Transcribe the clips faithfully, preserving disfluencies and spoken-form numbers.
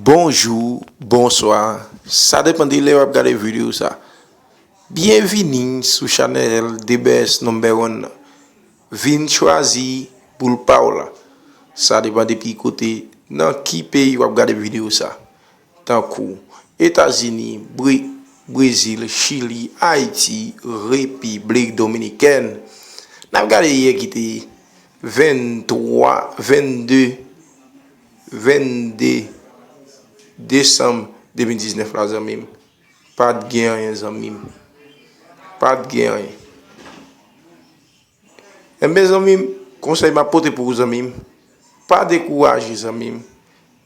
Bonjou, bonswa, sa depann de lè w ap gade videyo sa. Byenvini sou chanèl D B S Number One nan. Vin chwazi boul pa w la. Sa depann depi kote, nan ki peyi w ap gade videyo sa. Tankou Etazini, Bre-, Brezil, Chili, Ayiti, Repiblik Dominikèn. N ap gade yè ki te venntwa, vennde, vennde desanm de mil diznèf la, zanmi m. Pa t gen anyen, zanmi m. Pa t gen anyen. Enben, zanmi m, konsèy m ap pote pou ou, zanmi m, pa dekouraje, zanmi m.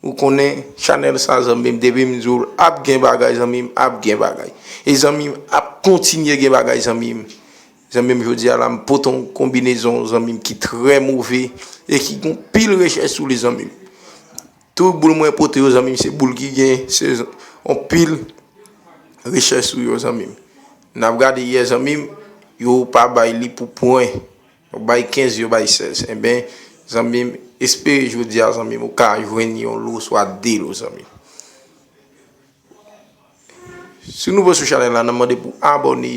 Ou konnen, chanèl sa, zanmi m, depi m di w l ap gen bagay, zanmi m, ap gen bagay. E, zanmi m, ap kontinye gen bagay, zanmi m. Zanmi m, jodi a la, m pote yon konbinezon, zanmi m, ki trè move e ki gon pil rechèch sou li, zanmi m. Tout boul mwen pote yo, zanmi m, se boul ki gen, se yon pil rechèch sou yo, zanmi m. N ap gade yè, zanmi m, yo pa bay li pou pwen. Yo bay kenz, yo bay sèz. Enben, zanmi m, espere jodi a, zanmi m, ou ka jwenn yon lo, swa de lo, zanmi m. Si w nouvo sou chanèl la, n ap mande pou w abòne.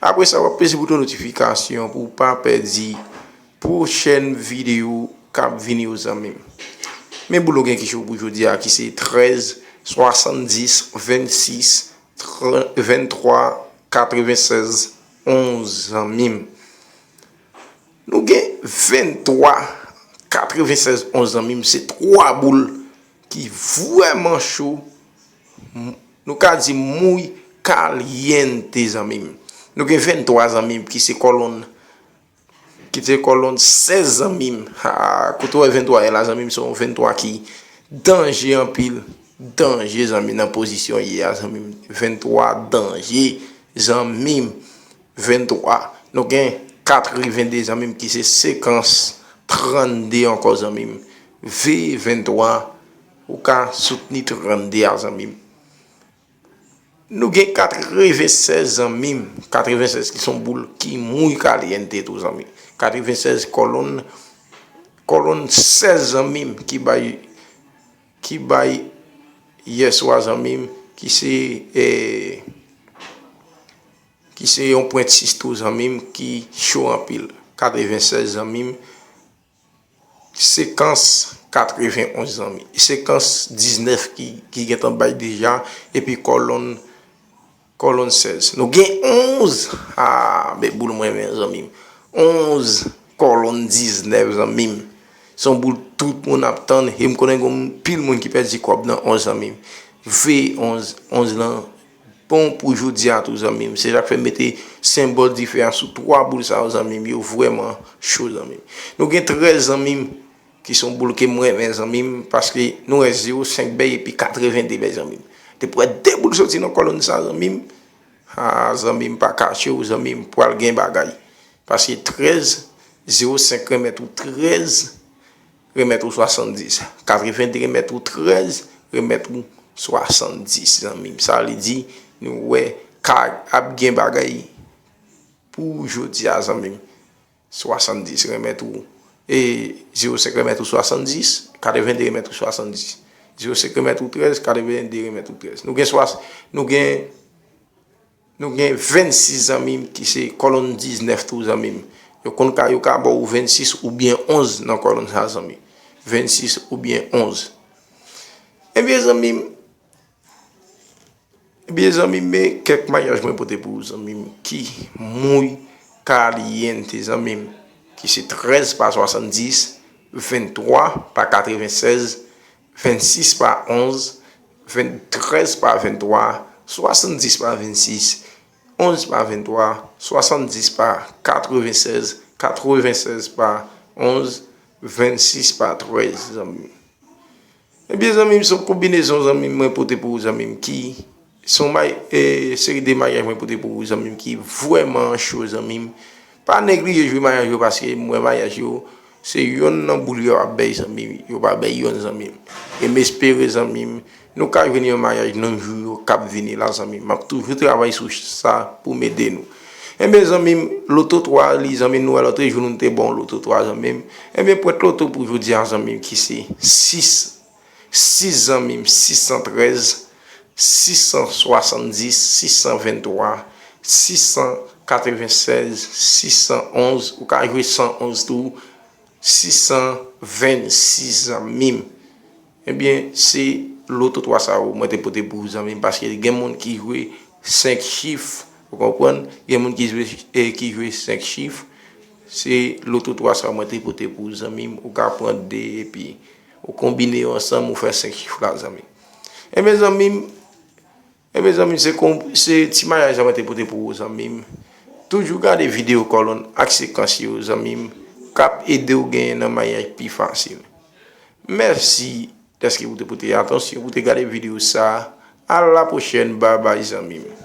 Apre sa, w ap peze bouton notifikasyon pou w pa pèdi pwochèn videyo k ap vini yo, zanmi m. Men boul nou gen ki cho pou jodi a, ki se trèz, swasanndis, vennsis, venntrwa, katrevensèz, onz, zanmi m. Nou gen venntwa, katrevensèz, onz, zanmi m. Se twa boul ki vrèman cho. M-, nou ka di muy caliente, zanmi m. Nou gen venntwa, zanmi m, ki se kòlonn, ki se kòlonn sèz, zanmi m. Ha, kote w wè venntwa yè la, zanmi m, se yon venntwa ki danje anpil. Danje, zanmi, nan pozisyon yè a, zanmi m. Venntwa, danje, zanmi m. Venntwa. Nou gen katrevende, zanmi m, ki se sekans trannde ankò, zanmi m. V venntwa, ou ka soutni trannde a, zanmi m. Nou gen katrevensèz, zanmi m. Katrevensèz ki se yon boul ki muy caliente tou, zanmi. Katrevensèz kòlonn, kòlonn sèz, zanmi m, ki bay, ki bay yè swa, zanmi m, ki se, eh, ki se yon pwent sis tou, zanmi m, ki cho anpil. Katrevensèz, zanmi m, sekans katrevenonz, zanmi. Sekans diznèf ki, ki gentan bay deja, epi kòlonn, kòlonn sèz. Nou gen onz, ah, men boul mwen renmen, zanmi m. Onz, kòlonn diznèf, zanmi m. Se yon boul tout moun ap tann, e m konnen gen pil moun ki pèdi kòb nan onz, zanmi m. V onz, onz lan bon pou jodi a tou, zanmi m. Se sa k fè m mete senbòl dife a sou twa boul sa yo, zanmi m. Yo vrèman cho, zanmi m. Nou gen trèz, zanmi m, ki se yon boul ke m renmen, zanmi m, paske nou wè zewo senk bèy epi katrevende bèy, zanmi m. Depi w wè de boul soti nan kòlonn sa, zanmi m, ah, zanmi m, pa kache w, zanmi m, pral gen bagay. Paske trèz, zewo senk remèt ou trèz, remèt ou swasanndis. Katrevende remèt ou trèz, remèt ou swasanndis, zanmi m. Sa vle di, nou wè, ka ap gen bagay pou jodi a, zanmi m. Swasanndis remèt ou, e zewo senk remèt ou swasanndis, katrevende remèt ou swasanndis. Zewo senk remèt ou trèz, katrevende remèt ou trèz. Nou gen swas-, nou gen Nou gen vennsis, zanmi m, ki se kòlonn diznèf tou, zanmi m. Yo konn ka, yo ka ba w vennsis oubyen onz nan kòlonn sa, zanmi. Vennsis oubyen onz. Ebyen, zanmi m, ebyen, zanmi m, men kèk mayaj mwen pote pou ou, zanmi m, ki muy caliente, zanmi m, ki se trèz pa swasanndis, venntwa pa katrevensèz, vennsis pa onz, ven-, trèz pa venntwa, swasanndis pa vennsis, onz pa venntwa, swasanndis pa katrevensèz, katrevensèz pa onz, vennsis pa trèz, zanmi m. Ebyen, zanmi m, se yon konbinezon, zanmi m, mwen pote pou ou, zanmi m, ki se yon may-, e, seri de mayaj mwen pote pou ou, zanmi m, ki vrèman cho, zanmi m. Pa neglije jwe mayaj yo, paske m wè mayaj yo, se yonn nan boul yo ap bay, zanmi m, yo pa bay yonn, zanmi m. E m espere, zanmi m, nou ka jwenn yon mayaj nan jou yo k ap vini la, zanmi m. M ap toujou travay sou sa pou m ede nou. Enben, zanmi m, loto twa, li, zanmi m, nou wè lòt jou nou te ba w loto twa, zanmi m. Enben, pwent loto pou jodi a, zanmi m, ki se sis, sis zanmi m, sis san trèz, sis san swasanndis, sis san venntwa, sis san katrevennsèz, sis san onz, ou ka jwe san onz tou, sis san vennsis zanmi m. Ebyen, se loto twa sa yo mwen te pote pou ou zanmi m, paske gen moun ki jwe senk chif, ou konprann? Gen moun ki jwe, eh, ki jwe senk chif. Se loto twa sa yo mwen te pote pou ou zanmi m, ou ka pran de epi ou konbine yo ansanm, ou fè senk chif la zanmi m. Ebyen zanmi m, ebyen zanmi m, se, se ti mayaj la mwen te pote pou ou zanmi m. Toujou gade videyo kòlonn ak sekans yo zanmi m, k ap ede w genyen nan mayaj pi fasil. Mèsi dèske ou te pote atansyon, ou te gade videyo sa. A la pwochèn, babay zanmi m.